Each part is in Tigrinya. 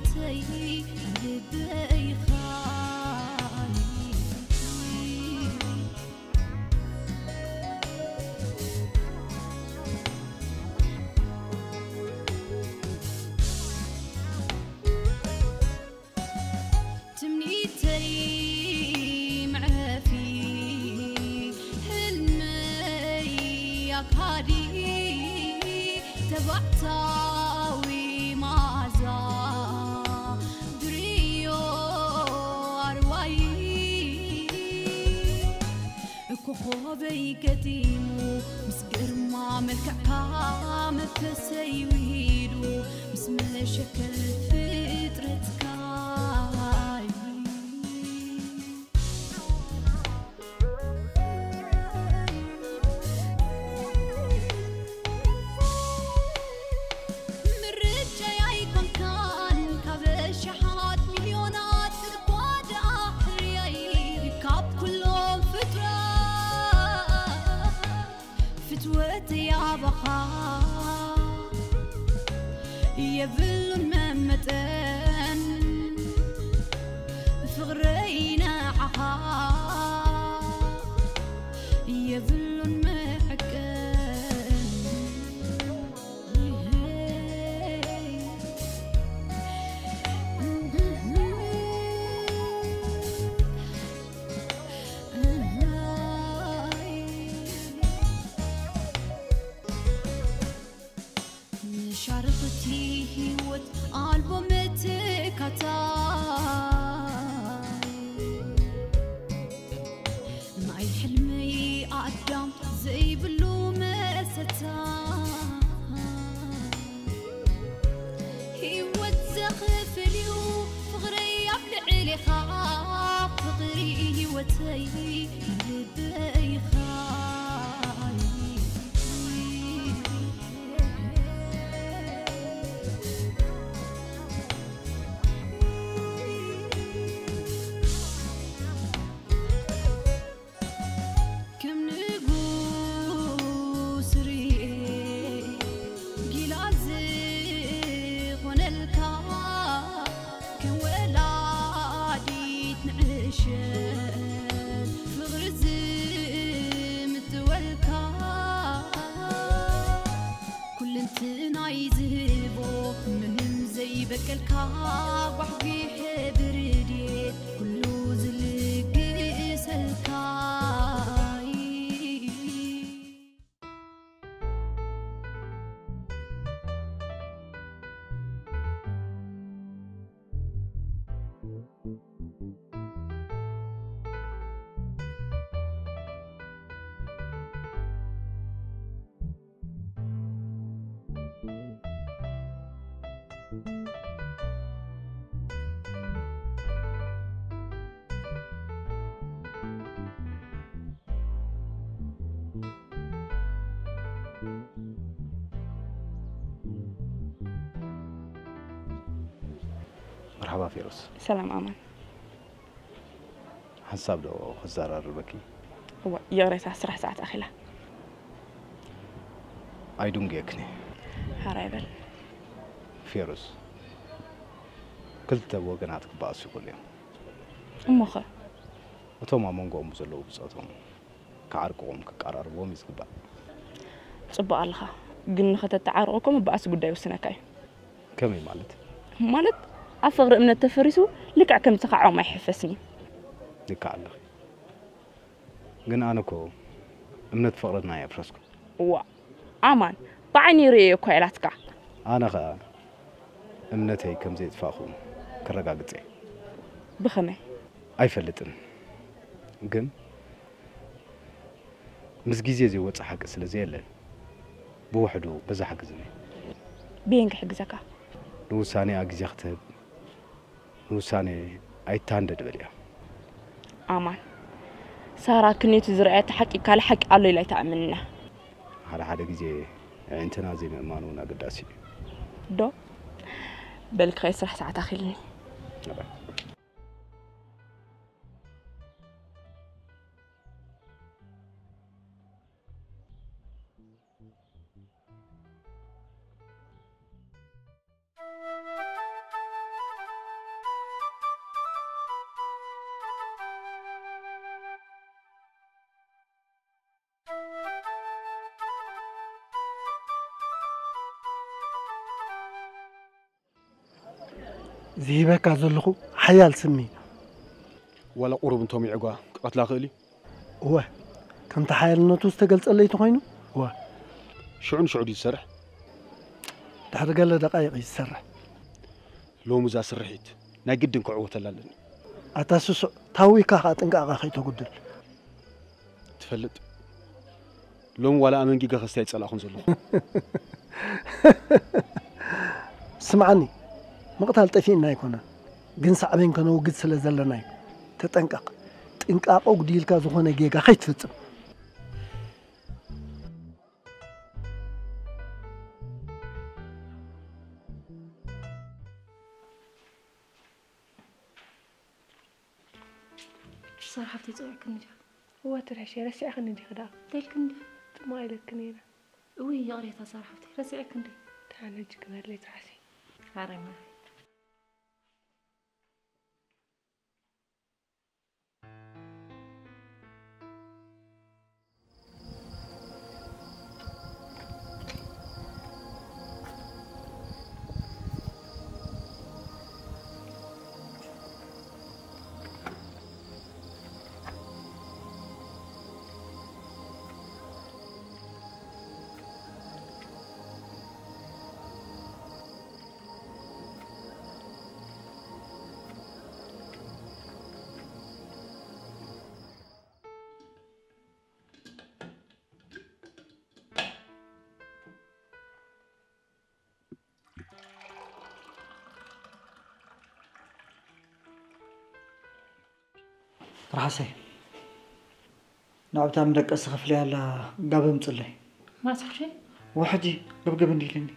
ትምኒተይ ልበይ ኻይ ትምኒተይ መዕረፊ ሕልመይ ኣካሊ ተባዕታዊ መዓዛ ድርዮ ኣርዋይ ኮኾበይ ገጢሙ ምስ ግርማ መልክዕካ መንፈሰይ ውሂዱ ምስ መሸከል ፍጥረትካ ምርጫይ ኣይኮንካን ካብ ኣሽሓት ሚልዮናት እኳ ደኣ ሕርያይ ካብ ኩሎም ፍጡራት ፍትወተይ ኣባኻ የብሉን መመጠን ፍቕረይ ንዓኻ የብሉን መዐቀን መሻርኽቲ ህይወት ኣልቦ መተካታይ ናይ ሕልመይ ኣዳም ዘይብሉ መሰታ ህይወት ዘኽፍል እዩ ፍቕረይ ኣብ ልዕሌኻ ፍቕሪ ህይወተይ ልበይኻ ከም ንጉስ ርኤ ጊላ ዝኾነልካ ከም ወላዲት ንዕሸል ፍቕሪ ዝምጥወልካ ኩልንትናይ ዝህቦ ምንም ዘይበቀልካ ጓሕጒሐ ብርድየት ኩሉ ዝልግሰልካ መርሓባ ፌሮስ። ሰላም ኣማን። ሓንሳብ ዶ ክዘራርበኪ? እዋ፣ ይቕሬታ፣ ስራሕ ሰዓት ኣኺላ። ኣይዱንግየክኒ። ሓራይ በል። ፌሮስ፣ ክልተ ወገናት ክበኣሱ ይኽእሉ እዮም። እሞኸ? እቶም ኣብ መንጎኦም ዘለዉ ብጾቶም ክዓርቅዎም ክቀራርብዎም እዩ ዝግባእ። ጽቡቕ ኣለኻ፣ ግን ንኸተተዓርቑ እኮ ምብኣስ ጉዳይ ይውስነካ እዩ። ከመይ ማለት? ማለት ኣብ ፍቕሪ እምነት ተፈሪሱ ልክዕ ከምቲ ከዓ ኦም ኣይሕፈስን እዩ። ልክዕ ኣለኺ። ግን ኣነ እኮ እምነት ፍቕርና የፍረስኩ። እዋ ኣማን ብዓይኒ ርእየ እኳ ኢላትካ። ኣነ ኸኣ እምነተይ ከም ዘየጥፋእኹ ከረጋግጽ እየ። ብኸመይ? ኣይፈልጥን፣ ግን ምስ ግዜ ዘይወጽእ ሓቂ ስለ ዘየለ ብውሕዱ በዛ ሓግዝኒ። ብየን ክሕግዘካ? ንውሳኔኣ ግዜ ክትህብ፣ ንውሳኔ ኣይታንደድ በል እያ። ኣማን፣ ሳራ ክንዮቲ ዝረኣየት ሓቂ ካልእ ሓቂ ኣሎ ኢላ ኣይትኣምንና። ሓደ ሓደ ግዜ ኣዒንትና ዘይምእማን እውን ኣገዳሲ እዩ። ዶ? በል ክኸይድ ስራሕ ሰዓት ኣኺልኒ። ኣባይ። ዝሂበካ ዘለኹ ሓያል ስሚ እዩ። ዋላ ቁሩብ እንቶም ይዕጓ ክቐትላ ክእል እዩ። እወ፣ ከምቲ ሓያልነቱ ዝተገልጸለይ ተኾይኑ፣ እወ። ሽዑ ንሽዑ ድዩ ዝሰርሕ? ድሕሪ ገለ ደቓይቕ እዩ ዝሰርሕ። ሎሚ እዛ ስርሒት ናይ ግድን ክዕወተላ ኣለኒ። ኣታ ስሱዕ፣ ታዊካ ኸኣ ጥንቃቐ ከይተጉድል። ትፈልጥ፣ ሎሚ ዋላ ኣመንጊገ ከስታይ ጸላእኹን ዘለኹ። ስምዓኒ፣ ምቕታል ጠፊእና ኣይኮነን፣ ግን ሳዕቤን ከነውግድ ስለ ዘለና እዩ። ተጠንቀቕ። ጥንቃቐ ጉዲልካ ዝኾነ ጌጋ ከይትፍጽም። ሳራ ሓፍተይ ጸዊዕክኒ ድያ? እወ ትርሕሸይ፣ ረሲዕክኒ ዲኺ ደኣ? እንታይ ኢልክኒ ድያ? ጽማቕ ኢለክኒ እየ። እውይ ይቕሬታ ሳራ ሓፍተይ፣ ረሲዐኪ እንድየ። ደሓን ሕጂ ክበል ትርሕሰይ። ሓራይ ማይ። ትርሓሰይ፣ ንዕብታ መደቀሲ ክፍለያ ኣላ፣ ጋቢ ምጽለይ። ማስሕሸይ? ወሕጂ ገብገብ እንዲልኒ።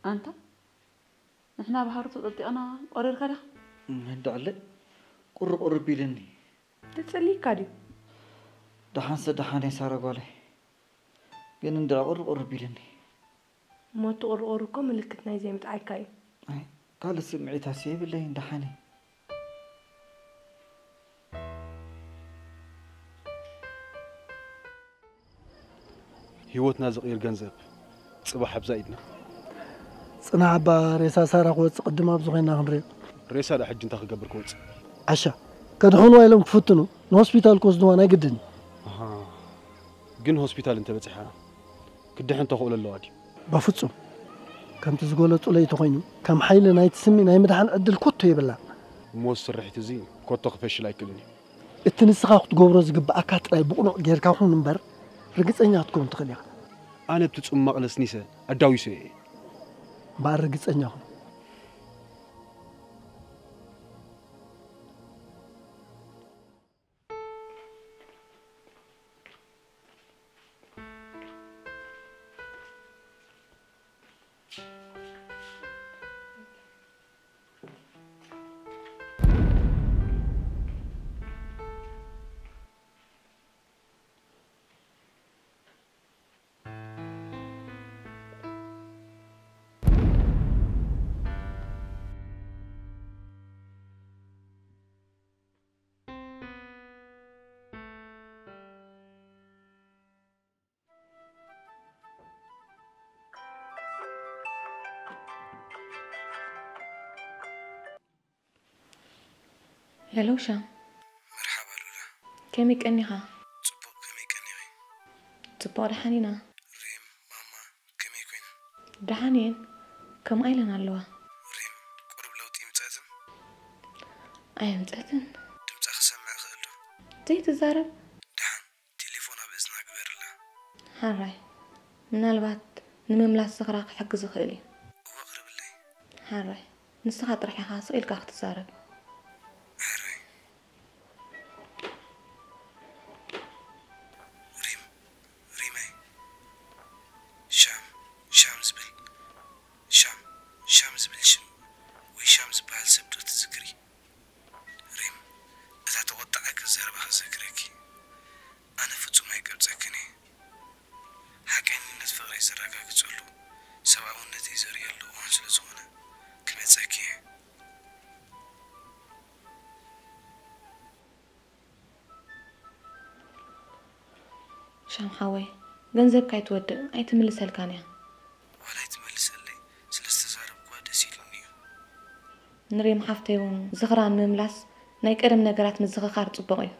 ኣንታ ንሕና ባህሩ ተጠጢቕና ቆሪርካ ዲኻ? እንዳዕለ ቁሪ ቁሪ ቢልኒ። ተጸሊካ ድዩ? ደሓንሰ ደሓን እየ ሳራ ጓለይ። ግን እንዳ ቁሪ ቁሪ ቢልኒ። እሞ እቲ ቁሪ ቁሪ እኮ ምልክት ናይ ዘይምጥዓይካ እዩ። ኣይ፣ ካልእ ስምዒታሲ የብለይን ደሓን እየ። ህይወትና ዝቕይር ገንዘብ ጽባሕ ኣብዛ ኢድና። ጽናሕ እባ ሬሳ ሳራ ክወጽእ ቅድም ኣብዚ ኮይና ክንሪኦ። ሬሳ ደኣ ሕጂ እንታይ ክገብር ክወጽእ? ዓሻ፣ ከድሕንዋ ኢሎም ክፍትኑ ንሆስፒታል ክወስድዋ ናይ ግድን እዩ። ኣሃ። ግን ሆስፒታል እንተበጺሓ ክድሕን ተኽእሎ ኣለዋ ድዩ? በፍጹም። ከምቲ ዝገለጹለይ ተኾይኑ፣ ከም ሓይሊ ናይቲ ስሚ ናይ ምድሓን ዕድል ኮቶ የብላን። እሞ እዚ ስርሒት እዚ ኮቶ ክፈሽል ኣይክእልን እዩ። እቲ ንስኻ ክትገብሮ ዝግብኣካ ጥራይ ብቕኑዕ ጌርካ ኩን እምበር፣ ርግጸኛ ክትከውን ትኽእል ኢኻ። ኣነ ብቲ ጽማቕ ነስኒሰ ኣዳዊሰ እየ። እምበኣር ርግጸኛ ኩን። ሄሎ ሻም። መርሓባ ሉላ። ከመይ ቀኒኻ? ጽቡቕ፣ ከመይ ቀኒኺ? ጽቡቕ፣ ደሓን ኢና። ሪም፣ ማማ፣ ከመይ ኮይነን? ደሓን እየን። ከምኣ ኢለን ኣለዋ። ሪም፣ ቁሩብ ለውጢ ይምጸትን? ኣየምጸትን። ድምጻ ክሰምዕ ክእል ዶ? ዘይትዛረብ? ደሓን፣ ቴሌፎን ኣብ እዝና ግበርላ። ሓራይ፣ ምናልባት ንምምላስ ዝኽራ ክሕግዝ ይኽእል እዩ። እወ፣ ቅርብለይ። ሓራይ፣ ንስኻ ጥራሕ ኢኻ ስቕ ኢልካ ክትዛረብ። ሓራይ። ሪም፣ ሪመይ። ሻም፣ ሻም ዝብል፣ ሻም፣ ሻም ዝብል ሽም ወይ ሻም ዝበሃል ሰብ ዶ ትዝክሪ? ሪም፣ እታ ተቖጣዓኪ ዘረባ ክዘክረኪ። ኣነ ፍጹም ኣይቀብጸክን እየ። ሓቀኝነት ፍቕረይ ዘረጋግጸሉ፣ ሰብኣውነተይ ዘርእየሉ እዋን ስለ ዝኾነ ክመጸኪ እየ። ሻም ሓወይ፣ ገንዘብካ ኣይትወድእ፣ ኣይትምልሰልካን እያ። ዋላ ኣይትመልሰለይ፣ ስለ ዝተዛረብኩዋ ደስ ኢሉኒ እዩ። ንሪም ሓፍተይ እውን ዝኽራ ንምምላስ ናይ ቀደም ነገራት ምዝኽኻር ጽቡቕ እዩ።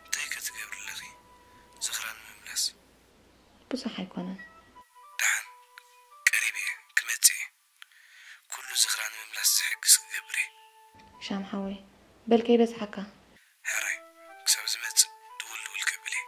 እንታይ ከ ትገብሪ ኣለኺ ዝኽራ ንምምላስ? ብዙሕ ኣይኮነን። ደሓን፣ ቀሪበ እየ፣ ክመጽእ እየ። ኩሉ ዝኽራ ንምምላስ ዝሕግዝ ክገብር እየ። ሻም ሓወይ፣ በል ከይበዝሓካ። ሕራይ፣ ክሳብ ዝመጽእ ድውል ድውል ከብል እየ።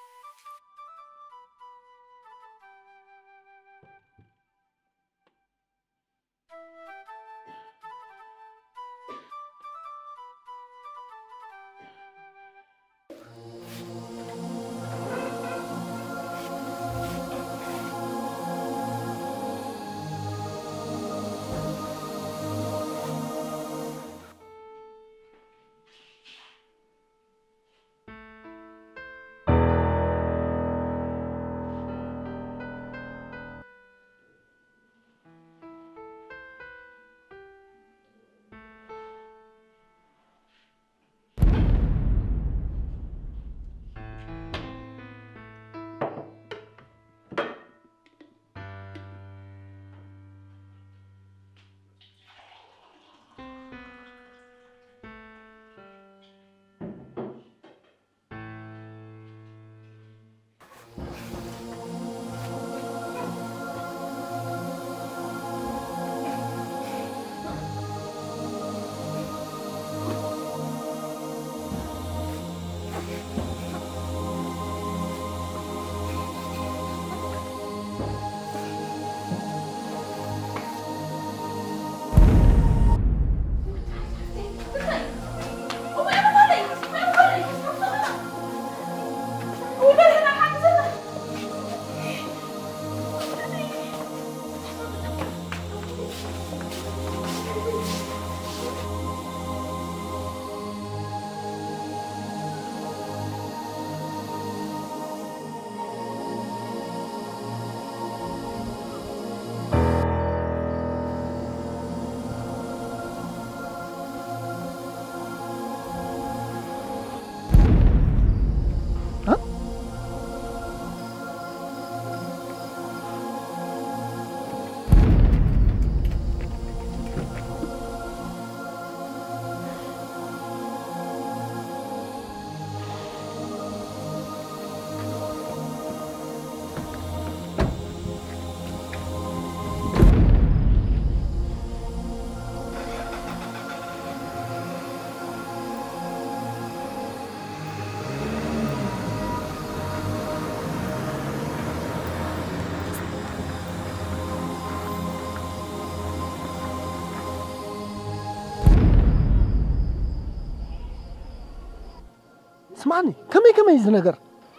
ስማዕኒ፣ ከመይ ከመይ እዚ ነገር?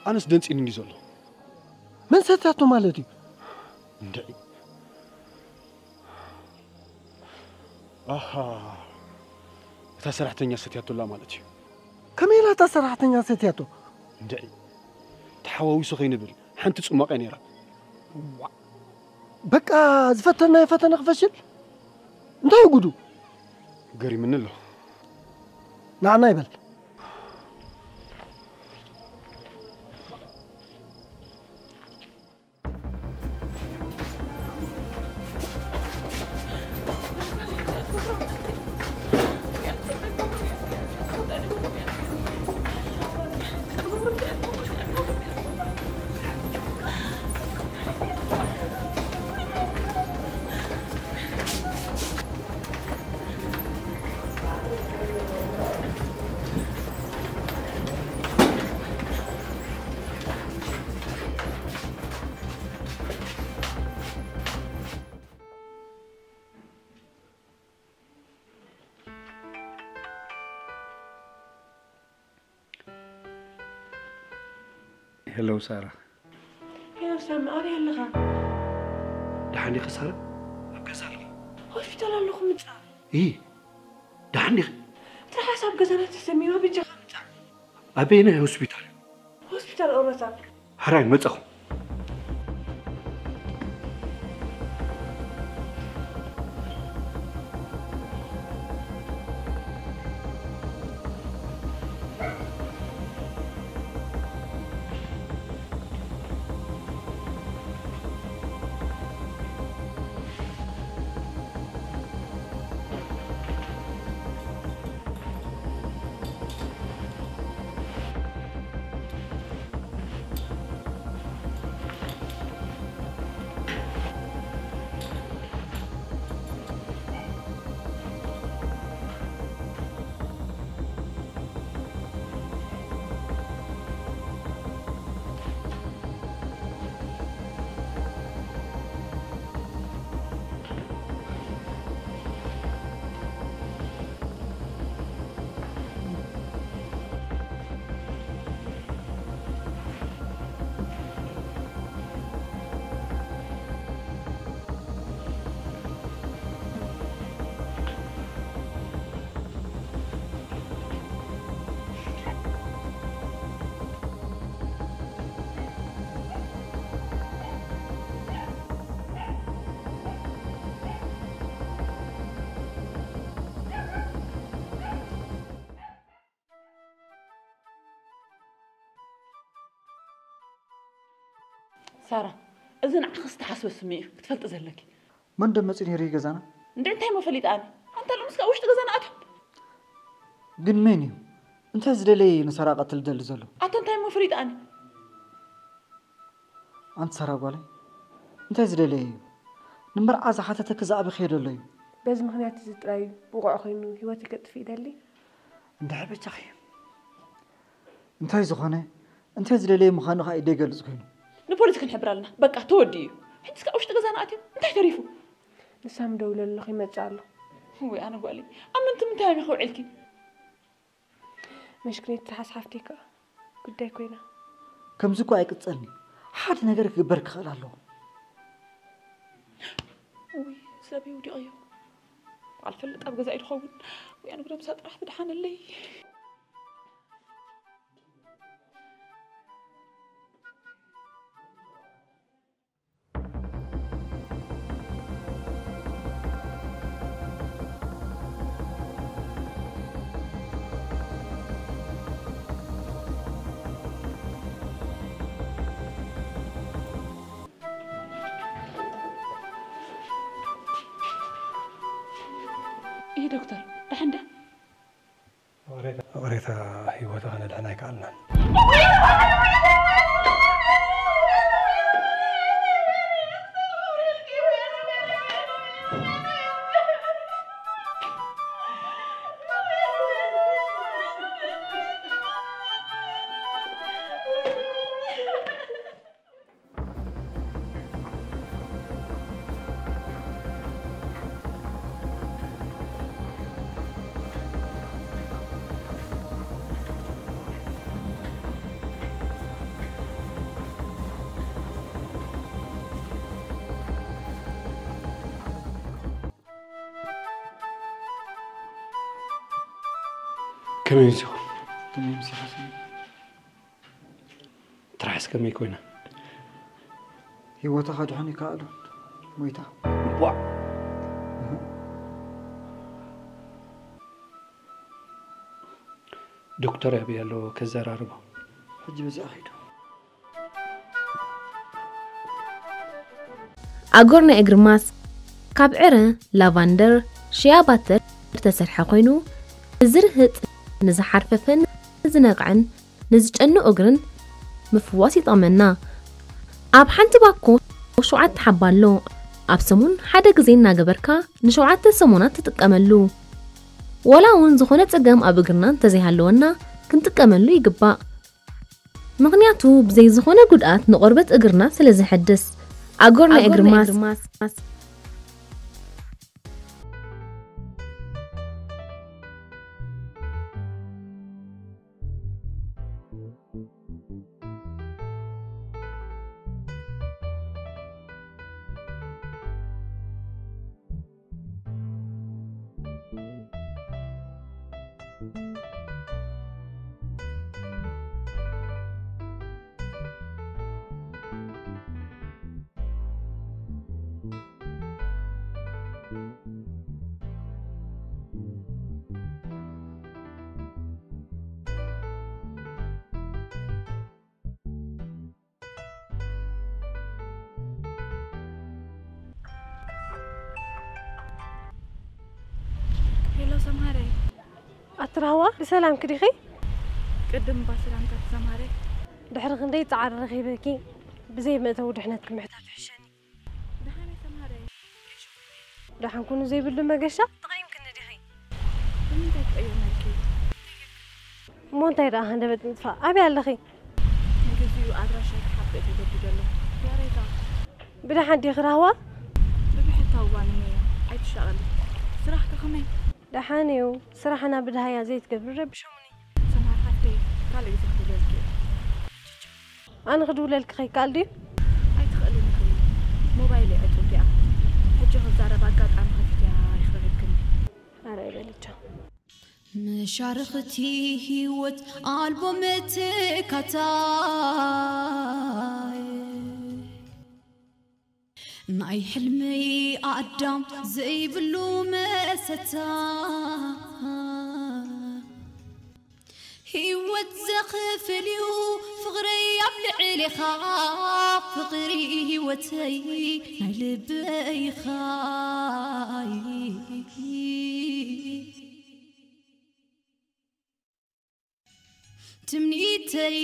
ኣነስ ደንጺኒ እንዲ ዘሎ። መን ሰትያቶ ማለት እዩ? እንድዒ። ኣሃ። እታ ሰራሕተኛ ሰትያቶላ ማለት እዩ። ከመይ ኢላ እታ ሰራሕተኛ ሰትያቶ? እንድዒ። ተሓዋዊሱ ከይንብል ሓንቲ ጽሟቕ እያ ነይራ። ዋ። በቃ ዝፈተናዮ ፈተነ ክፈሽል? እንታይ እዩ ጉዱ? ገሪምኒ ኣሎ። ንዓና ይበል። ሄሎ ሳራ። ሄሎ ሳሚ፣ ኣበይ ኣለኻ? ደሓን ዲኺ ሳራ? ኣብ ገዛ ኣለኹ። ሆስፒታል ኣለኹ፣ ምጻእ። ኢ ደሓን ዲኺ? ትርሓስ ኣብ ገዛና ተሰሚማ፣ ብጃኻ ምጻእ። ኣበየናይ ሆስፒታል? ሆስፒታል ኦሮታ። ሕራይ መጻኹ። ሳራ፣ እዚ ንዓኺ ዝተሓስበ ስምዒት እዩ ክትፈልጢ ዘለኪ። መን ዶ መፂኡ ነይሩ እዩ ገዛና? እንደ እንታይ እሞ ፈሊጠ ኣነ? ኣንታ ሎምስ ካብ ውሽጢ ገዛና ኣትዮም። ግን መን እዩ? እንታይ ዝደለየ እዩ ንሳራ ቀትል ደሊ ዘሎ? ኣቶ እንታይ እሞ ፈሊጠ ኣነ? ኣንቲ ሳራ ጓለይ፣ እንታይ ዝደለየ እዩ? ንመርዓ ዝሓተተኪ ዝኣበኽዮ ደሎ እዩ። በዚ ምኽንያት እዚ ጥራይ ብቑዕ ኮይኑ ህይወተይ ከጥፍእ ይደሊ። እንድሕር በጃኺ። እንታይ ዝኾነ እንታይ ዝደለየ ምዃኑ ኸኣ እዩ ደይገልጽ ኮይኑ። ንፖሊስ ክንሕብር ኣለና። በቃ ተወዲኡ እዩ። ሕጂስ ካብ ውሽጢ ገዛና ኣትዮም እንታይ ተሪፉ? ንሳም ደውለሉ ኸይመጽእ ኣሎ። ወይ ኣነ ጓለይ ኣብ ምንቲ ምንታይ እዮም ከውዕልኪ? መሽክኔት ትሓስ ሓፍተይ ከኣ ጉዳይ ኮይና። ከምዚ እኮ ኣይቅጸልኒ። ሓደ ነገር ክግበር ክኽእል ኣለዎ። ውይ ሰብ ይውዲቐዮ። በዓል ፈልጥ ኣብ ገዛ እዩ ድኸውን። ወይ ኣነ ጉዳ ምሳ ጥራሕ ትድሓነለይ። ይህ ዶክተር ደሓን ዳ ይቕሬታ ህይወታ ከነድሕን ኣይከኣልናን። ከመይ ምሲኹም? ከመይ ምሲኹም? ትራሕስ ከመይ ኮይና? ህይወታ ከድሕን ይከኣሉ ሞይታ። ቧዕ! ዶክተር ኣበይ ኣሎ ከዘራርቦ? ሕጂ በዚኣ ኺዱ። ኣጎር ናይ እግሪ ማስክ ካብ ዕረ፣ ላቫንደር፣ ሽያ ባተር ዝተሰርሐ ኮይኑ ንዝርህጥ፣ ንዝሓርፈፈን ንዝነቕዐን ንዝጨኑ እግርን ምፍዋስ ይጠቕመና። ኣብ ሓንቲ ባኮ ሸውዓተ ሓባ ኣሎ። ኣብ ሰሙን ሓደ ግዜ እናገበርካ ንሸውዓተ ሰሙናት ትጥቀመሉ። ዋላ እውን ዝኾነ ጸገም ኣብ እግርና እንተዘይሃለወና ክንጥቀመሉ ይግባእ። ምኽንያቱ ብዘይ ዝኾነ ጉድኣት ንቆርበት እግርና ስለ ዝሕድስ። ኣጎር ናይ እግሪ ማስክ። ተምሃራይ። ኣቲ ራህዋ፣ ብሰላም ክዲኺ? ቅድም እባ ሰላምታ ተምሃራይ። ድሕሪ ክንደይ ጻዕሪ ረኺበኪ፣ ብዘይ መእተዊ ድሕነት ክምሕታት ይሕሸኒ። ደሓን እየ ተምሃራይ። ደሓን ኩኑ ዘይብሉ መገሻ ተቐይምክኒ ዲኺ? ንምንታይ ክቕይር መልኪ? እሞ እንታይ ደኣ ሃንደበት ምጥፋእ? ኣበይ ኣለኺ? ንግዚኡ ኣድራሻይ ክሓብእ ተገዲደ ኣለኹ። ያሬታ። ብደሓን ዲኺ ራህዋ? ብብሕታዊ ዋኒነ እየ። ኣይትሻቐሊ። ስራሕ ከ ከመይ? ደሓን እዩ። ስራሕና ብድሃያ ዘይትገብሪ ረብሾሙኒ። ሰምሃር ሓፍተይ፣ ካልእ ግዜ ክድውለልኪ እየ። ኣነ ክድውለልኪ ከይከኣል ድዩ? ኣይትኽእልን ኢኺ። ሞባይለይ ዕጹው እያ። ሕጂ ክዛረብ ኣጋጣሚ ከፊተያ ኣይኽረክብክን። ኣረ በልቻ። መሻርኽቲ ህይወት ኣልቦ መተካታይ ናይ ሕልመይ ኣዳም ዘይብሉ መሰታ ህይወት ዘኽፍል እዩ ፍቕረይ ኣብ ልዕሌኻ ፍቕሪ ህይወተይ ናይ ልበይኻ ትምኒተይ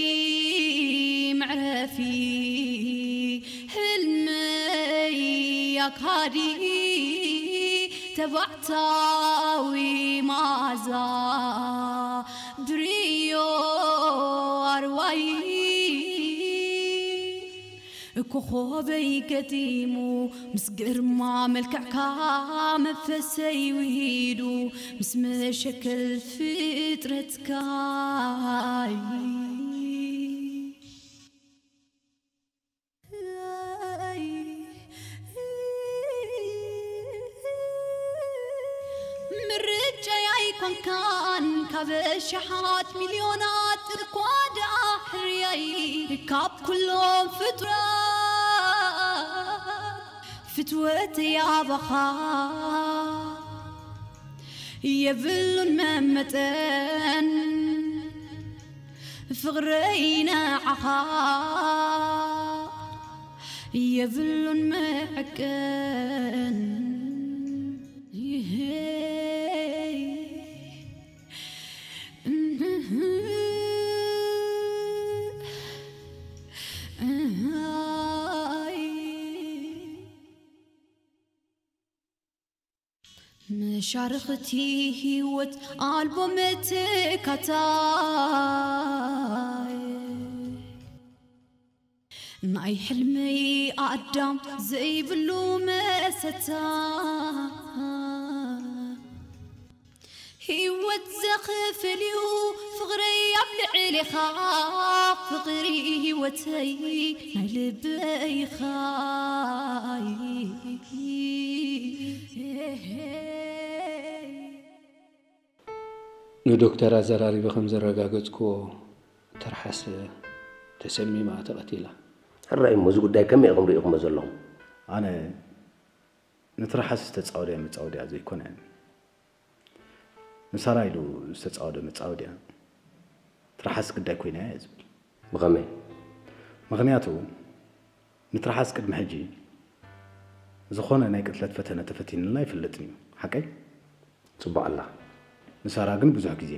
መዕረፊ ሕልመይ ኣካዲ ተባዕታዊ ማዛ ብርዮ ኣርዋይ ኮኾበይ ገጢሙ ምስ ግርማ መልክዕካ መንፈሰይ ውሂዱ ምስ መሸክል ፍጥረትካ ምርጫይ ኣይኮንካን ካብ ሸሓት ሚልዮናት እኳ ደኣ ሕርያይ ካብ ኩሎም ፍጡራት ፍትወተይ ኣባኻ የብሉን መመጠን ፍቕረይ ንዓኻ የብሉን መዐቀን መሻርኽቲ ህይወት ኣልቦ መተካታይ ናይ ሕልመይ ኣዳም ዘይብሉ መሰታ ህይወት ዘኽፍል እዩ ፍቕረይ ኣብ ልዕሌኻ ፍቕሪ ህይወተይ ናይ ልበይኻ ንዶክተር ኣዘራሪበ ከም ዘረጋገጽክዎ ትርሓስ ተሰሚማ ተቐቲላ። ሕራይ እሞ እዚ ጉዳይ ከመይ ኢኹም ርኢኹሞ ዘለኹም? ኣነ ንትርሓስ ዝተጻወደያ መጻወድያ ዘይኮነ ንሳራ ኢሉ ዝተጻወደ መጻወድያ ትርሓስ ግዳይ ኮይና እያ ዝብል። ብኸመይ? ምኽንያቱ ንትርሓስ ቅድሚ ሕጂ ዝኾነ ናይ ቅትለት ፈተነ ተፈቲንልና ኣይፈልጥን እዩ። ሓቀይ? ጽቡቕ ኣላ። ንሳራ ግን ብዙሕ ግዜ።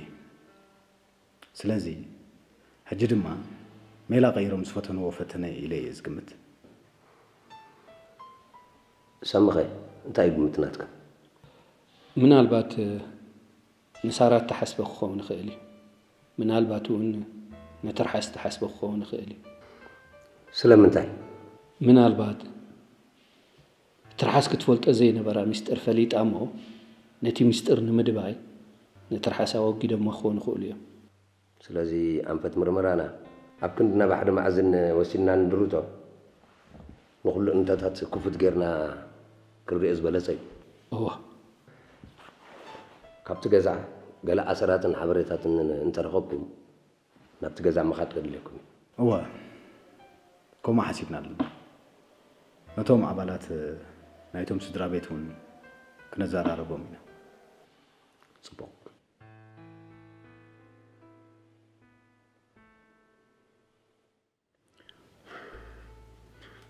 ስለዚ ሕጂ ድማ ሜላ ቀይሮም ዝፈተንዎ ፈተነ ኢለ እየ ዝግምት። ሳምኸ እንታይ እዩ ግምት ናትካ? ምናልባት ንሳራ እተሓስበ ክኸውን ይኽእል እዩ። ምናልባት እውን ንትርሓስ እተሓስበ ክኸውን ይኽእል እዩ። ስለምንታይ? ምናልባት ትርሓስ ክትፈልጦ ዘይነበራ ሚስጥር ፈሊጣ እሞ ነቲ ሚስጥር ንምድባይ ንትርሓስ ኣወጊዶማ ክኾኑ ይኽእሉ እዮም። ስለዚ ኣንፈት ምርመራና ኣብ ክንዲ ናብ ሓደ መኣዝን ወሲድና ንድርቶ ንኹሉ እምንቶታት ክፉት ጌርና ክንሪኦ ዝበለጸ እዩ። እወ። ካብቲ ገዛ ገለ ኣሰራትን ሓበሬታትን እንተረኸብኩም ናብቲ ገዛ ምኻድ ከድልየኩም እዩ። እወ፣ ከምኡ ሓሲብና ኣለና። ነቶም ኣባላት ናይቶም ስድራ ቤት እውን ክነዘራርቦም ኢና። ጽቡቕ።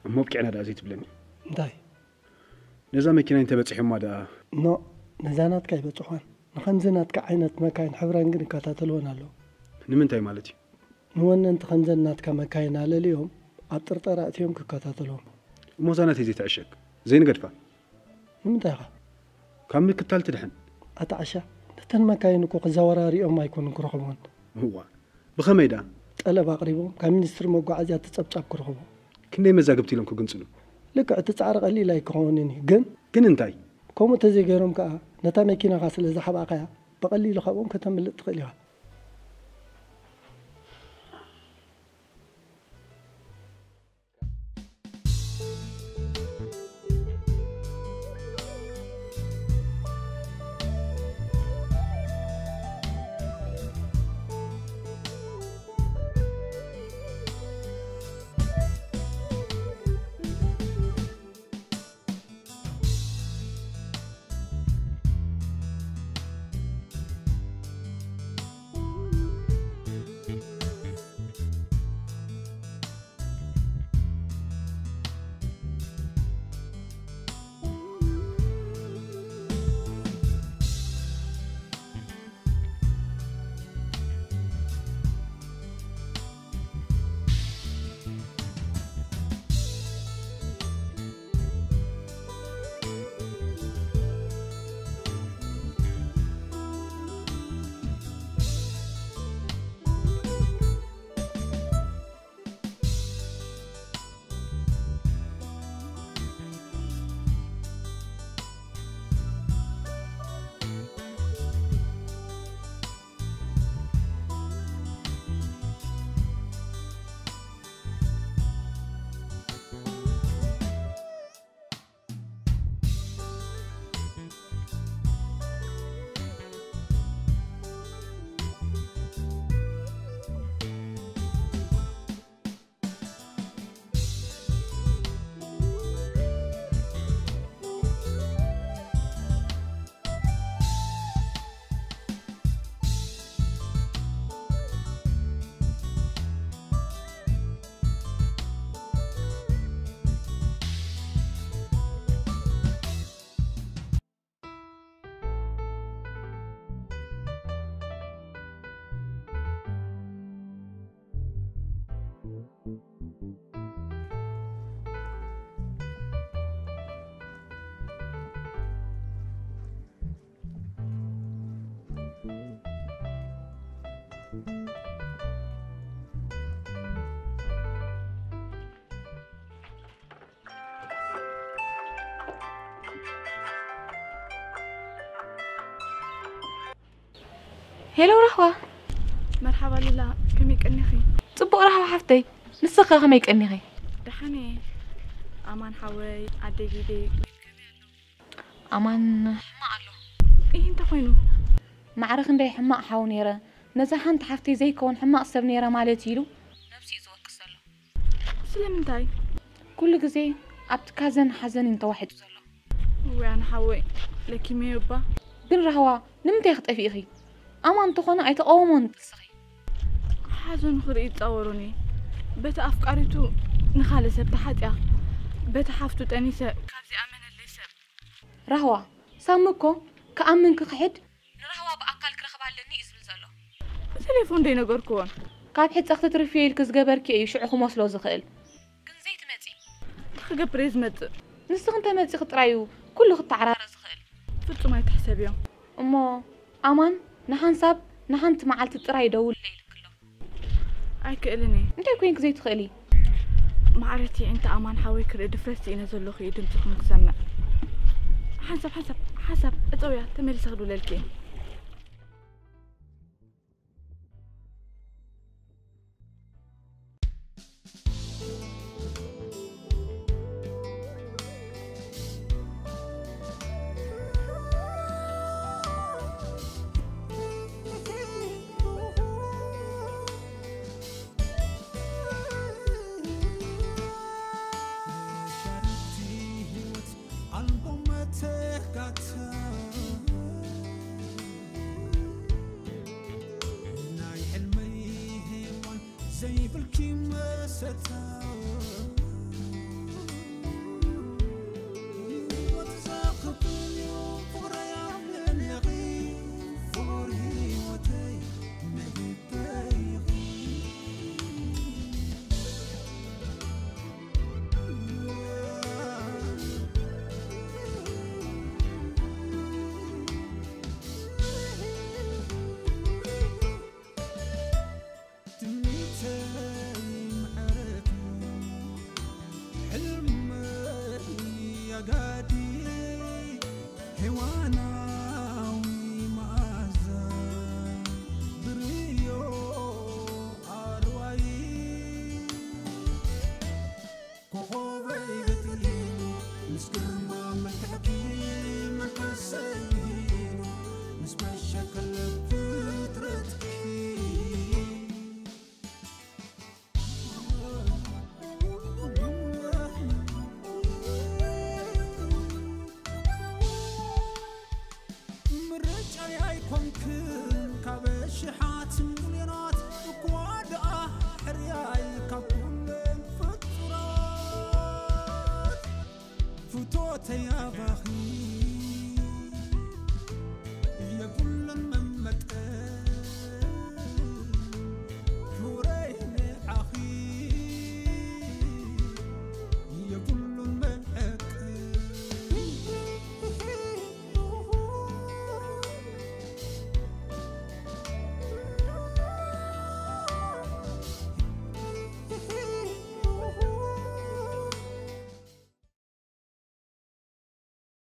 እሞ ኣብቂዕና ደኣ ዘይትብለኒ? እንታይ? ነዛ መኪና እንተበጺሖማ ደኣ? ኖ፣ ነዛ ናትካ ኣይበጽሖን። ንኸምዚ ናትካ ዓይነት መካይን ሕብረን ግን ይከታተልወን ኣለዉ። ንምንታይ ማለት እዩ? ንወነንቲ ከምዘን ናትካ መካይን ኣለልዮም ኣብ ጥርጠራ እትዮም ክከታተልዎም። እሞ እዛ ናተይ ዘይትዕሸግ ዘይንገድፋ። ንምንታይ ኻ? ካብ ምክታል ትድሕን። ኣታ ዓሻ፣ ነተን መካይን እኮ ክዘወራሪኦም ኣይኮኑን ክረኽብዎን። እዋ፣ ብኸመይ ደኣ? ጠለብ ኣቕሪቦም ካብ ሚኒስትሪ መጓዓዝያ እቲ ጸብጻብ ክረኽቡ። ክንደይ መዛግብቲ ኢሎም ክግንጽሉ? ልክዕ እቲ ጻዕሪ ቀሊል ኣይክኸውንን እዩ፣ ግን ግን እንታይ? ከምኡ ተዘይገይሮም ከኣ ነታ መኪናኻ ስለ ዝሓብኣኻያ ብቐሊሉ ካብኦም ከተምልጥ ትኽእል ኢኻ። ሄሎ ራህዋ። መርሓባ ሉላ፣ ከመይ ቀኒኺ? ጽቡቕ ራህዋ ሓፍተይ፣ ንስኺ ከ ከመይ ቀኒኺ? ደሓን እየ። ኣማን ሓወይ፣ ኣደይ ሊደይ ከመይ ኣለዉ? ኣማን ሕማቕ ኣሎ። ኢሂ፣ እንታይ ኮይኑ? ማዕረ ክንደይ ሕማቕ ሓው ነይረ፣ ነዛ ሓንቲ ሓፍተይ ዘይከውን ሕማቕ ሰብ ነይረ ማለት እዩ ኢሉ ነብሱ እዩ ዝወቅስ ዘሎ። ስለምንታይ? ኩሉ ግዜ ኣብ ትካዘን ሓዘንን ተዋሒጡ ዘሎ። እዋይ ኣነ ሓወይ ለኪመዮ እባ። ግን ራህዋ ንምንታይ ክትጠፍኢ ኢኺ? ኣማን እንተኾነ ኣይተቐወሞን ጥስኺ። ሓዘኑ ክርኢ ይጻወሮን እየ። በቲ ኣፍቃሪቱ ንኻልእ ሰብ ተሓጽያ፣ በቲ ሓፍቱ ጠኒሰ ካብዚኣ መነለይ ሰብ። ራህዋ ሳሚ እኮ ክኣምን ክኽሕድ ንራህዋ ብኣካል ክረኽባ ኣለኒ እዩ ዝብል ዘሎ። ብቴሌፎን ዶ ይነገርክዎን? ካብ ሕጸ ክትትርፍዮ ኢልኪ ዝገበርክዮ እዩ ሽዑ ክመስሎ ዝኽእል። ግን ዘይትመጺ። እንታይ ክገብር እየ ዝመጽእ? ንስኺ እንተመጺኺ ጥራይ እዩ ኩሉ ክተዓራረ ዝኽእል። ፍጹም ኣይትሕሰብዮ። እሞ ኣማን ንሓንሳብ ንሓንቲ መዓልቲ ጥራይ ደውለይ ኢልኪ ኣሎ። ኣይክእልን እየ። እንታይ ኮይንኪ ዘይትኽእሊ? ማዕረቲ እንተ ኣማን ሓወይ ክርኢ ድፍረት ስኢነ ዘለኹ እዩ ድምፅኹም ክሰምዕ። ሓንሳብ ሓንሳብ ሓንሳብ እፀውያ ተመሊሰ ክድውለልኪ እየ። God